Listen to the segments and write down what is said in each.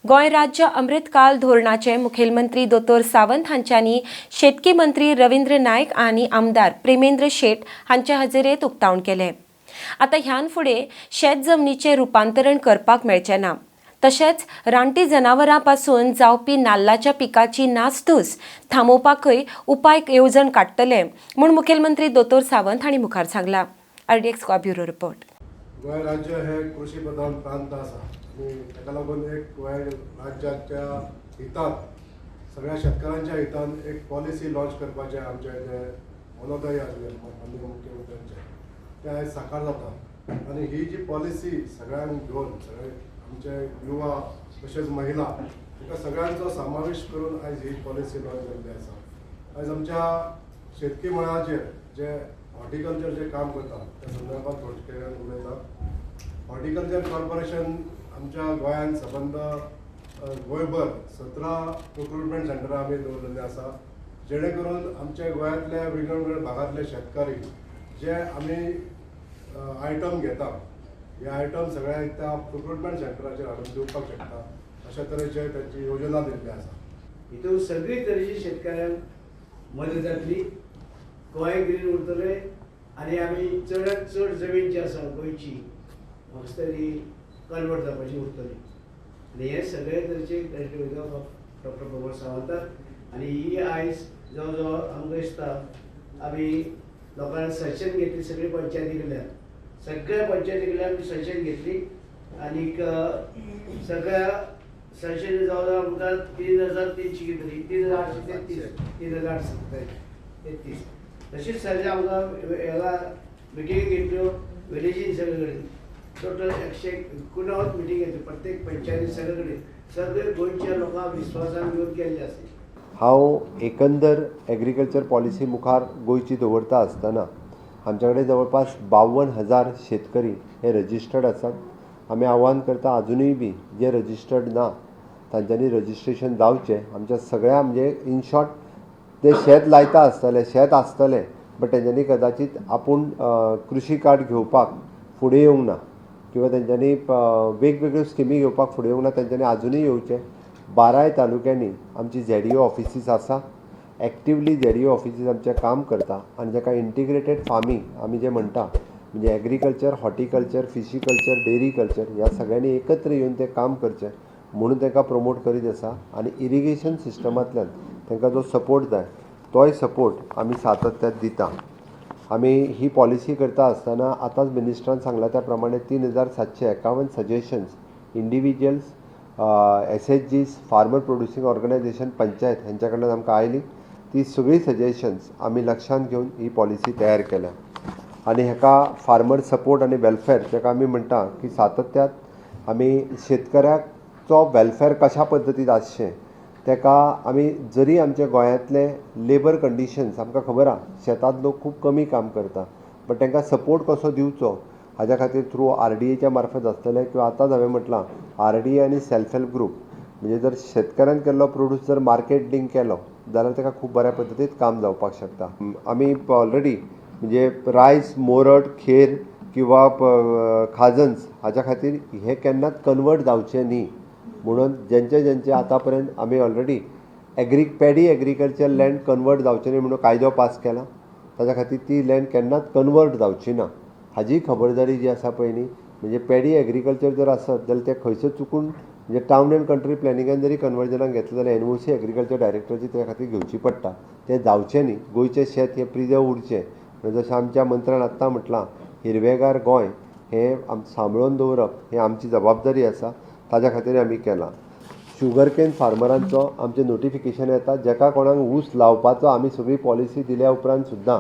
गोंय राज्य अमृतकाल धोरणाचे मुखेलमंत्री दोतोर सावंत हांच्यांनी शेतकी मंत्री रवींद्र नायक आनी आमदार प्रेमेंद्र शेट हांच्या हजेरेत उक्तावण केलें. आतां ह्यान फुडें शेत जमनीचें रुपांतरण करपाक मेळचें ना. तशेंच रानटी जनावरां पासून जावपी नाल्लाच्या पिकाची नासधूस थांबोवपाकय उपाय येवजण काडटले म्हूण मुखेलमंत्री दोतोर सावंत हांणी मुखार सांगलां. RDX Goa bureau report. Goem राज्य हे कृषी प्रधान प्रांत आसा आनी ताका लागून एक गोंय राज्याच्या हितान, सगळ्या शेतकारांच्या हितान एक पॉलिसी लॉन्च करपाचें आमचें जें मनोदय आसलें माननीय मुख्यमंत्र्यांचें, तें आयज साकार जाता. आनी ही जी पॉलिसी सगळ्यांक घेवन, सगळे आमचे युवा तशेंच महिला हांकां सगळ्यांचो समावेश करून आयज ही पॉलिसी लॉन्च जाल्ली आसा. आयज आमच्या शेतकी मळाचेर जे हॉर्टिकल्चर जे काम करता त्या संदर्भात थोडक्यान उलयता. हॉर्टिकल्चर कॉर्पोरेशन आमच्या गोंयांत सबंद गोंयभर 17 प्रोक्युरमेंट सेंटरां आमी दवरलेली आसा, जेणे करून आमच्या गोंयांतल्या विंगड विंगड भागांतले शेतकारी जे आमी आयटम घेता, हे आयटम सगळ्या त्या प्रोक्युरमेंट सेंटराचेर हाडून दिवपाक शकता, अशा तरेचे तांची योजना दिल्ली आसा. हितून सगळी तरेची शेतकऱ्यांक मदत जातली, गोंय ग्रीन उरतलें आनी आमी चडांत चड जमीन जी आसा गोंयची म्हाका तरी कन्वर्ट जावपाची उरतली. आनी हे सगळे तरेचे क्रेडीट वयता डॉक्टर प्रमोद सावंताक. आनी ही आयज जवळ जवळ आमकां दिसता आमी लोकांनी सजेशन घेतली सगळी पंचायती कडल्यान, सगळ्या पंचायती कडल्यान आमी सजेशन घेतली आनीक सगळ्या सजेशन जवळ जवळ आमकां 3300 कितें तरी, 3833, 3833. तशीच सगळें आमकां हेका मिटींग घेतल्यो विलेजीन सगळे कडेन, टोटल 189 मिटींग घेतल्यो प्रत्येक पंचायती सगळे कडेन, सगळे गोंयच्या लोकांक विस्वासान घेवन केल्ले आसा. हांव एकंदर एग्रीकल्चर पॉलिसी मुखार गोंयची दवरता आसतना आमच्या कडेन जवळपास 52,000 शेतकरी हे रजिस्टर्ड आसात. आमी आव्हान करता, आजुनूय बी जे रजिस्टर्ड ना तांच्यांनी रजिस्ट्रेशन जावचें. आमच्या सगळ्या, म्हणजे इन शॉर्ट, ते शेत लायता आसतले, शेत आसतलें, बट तेंच्यांनी कदाचीत आपूण कृषी कार्ड घेवपाक फुडें येवंक ना किंवा तेंच्यांनी वेगवेगळ्यो स्किमी घेवपाक फुडें येवंक ना, तेंच्यांनी आजुनूय येवचें. बाराय तालुक्यांनी आमची झेडीओ ऑफिसीस आसा. एक्टिवली झेडीओ ऑफिसीस आमचें काम करता आनी जाका इंटिग्रेटेड फार्मींग आमी जें म्हणटा, म्हणजे एग्रीकल्चर, हॉर्टिकल्चर, फिशीकल्चर, डेरीकल्चर ह्या सगळ्यांनी एकत्र येवन तें काम करचें म्हणून तांकां प्रमोट करीत आसा. आनी इरिगेशन सिस्टमांतल्यान तांकां जो सपोर्ट जाय तोय सपोर्ट आमी सातत्यान दिता. आमी ही पॉलिसी करता आसतना आतांच मिनिस्टरान सांगला त्या प्रमाणे 3751 suggestions individuals, SHGs, farmer producing organization, panchayat हेंच्या कडल्यान आमकां आयली. ती सगळीं सजेशन्स आमी लक्षांत घेवन ही पॉलिसी तयार केल्या. आनी हेका फार्मर सपोर्ट आनी वेलफेर जाका आमी म्हणटा की सातत्यात आमी शेतकऱ्याचो वेलफेर कशा पद्दतीन आसचें, तेका आमी जरी आमच्या गोंयांतले लेबर कंडिशन्स आमकां खबर आहा, शेतांत लोक खूब कमी काम करता, बट तांकां सपोर्ट कसो दिवचो हाज्या खातीर थ्रू आरडीएच्या मार्फत आसतलें किंवा आतांच हांवें म्हटलां, आरडीए आनी सेल्फ हेल्प ग्रूप, म्हणजे जर शेतकऱ्यान केल्लो प्रोड्यूस जर मार्केट लिंक केलो जाल्यार ताका खूब बऱ्या पद्दतीन काम जावपाक शकता. आमी ऑलरेडी म्हणजे रायस, मोरड, खेर किंवा खाजन्स हाज्या खातीर हे केन्नाच कन्वर्ट जावचे न्ही म्हणून जेंचे जेंचे आतां पर्यंत आमी already paddy agriculture land convert जावचें न्ही म्हणून कायदो पास केला. ताज्या खातीर ती लँड केन्नाच कन्वर्ट जावची ना हाजी खबरदारी जी आसा पळय न्ही, म्हणजे पॅडी एग्रीकल्चर जर आसत जाल्यार ते खंयसर चुकून, म्हणजे टावन अँड कंट्री प्लॅनिंगान जरी कन्वर्जनाक घेतलें जाल्यार एनओसी एग्रीकल्चर डायरेक्टराची त्या खातीर घेवची पडटा. तें जावचें न्ही, गोंयचें शेत हें प्रिजर्व उरचें. जशें आमच्या मंत्र्यान आत्तां म्हटलां, हिरवेगार गोंय हें सांबाळून दवरप हें आमची जबाबदारी आसा, ताज्या खातीर आमी केलां. शुगर केन फार्मरांचो आमचें नोटिफिकेशन येता. जेका कोणाक ऊस लावपाचो, आमी सगळी पॉलिसी दिल्या उपरांत सुद्दां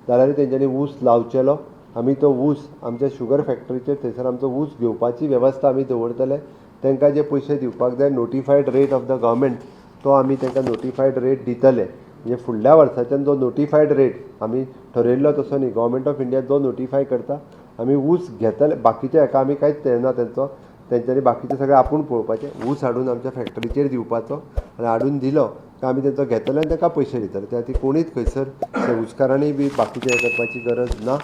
जाल्यार तेंच्यांनी ऊस लावचेलो. आमी तो ऊस आमच्या शुगर फॅक्टरीचेर, थंयसर आमचो ऊस घेवपाची वेवस्था आमी दवरतले. तांकां जे पयशे दिवपाक जाय, notified rate of the government, तो आमी तांकां नोटिफायड रेट दितले. म्हणजे फुडल्या वर्साच्यान जो नोटिफायड रेट आमी ठरयल्लो तसो न्ही, गव्हर्मेंट ऑफ इंडिया जो नोटिफाय करता, आमी ऊस घेतले. बाकीच्या हेका आमी कांयच ना तेंचो, तेंच्यांनी बाकीचें सगळें आपूण पळोवपाचें. ऊस हाडून आमच्या फॅक्टरीचेर दिवपाचो आनी हाडून दिलो काय आमी तेंचो घेतले आनी ताका पयशे दितले. त्या खातीर कोणीच खंयसर ऊसकारांनी बी बाकीचें हें करपाची गरज ना.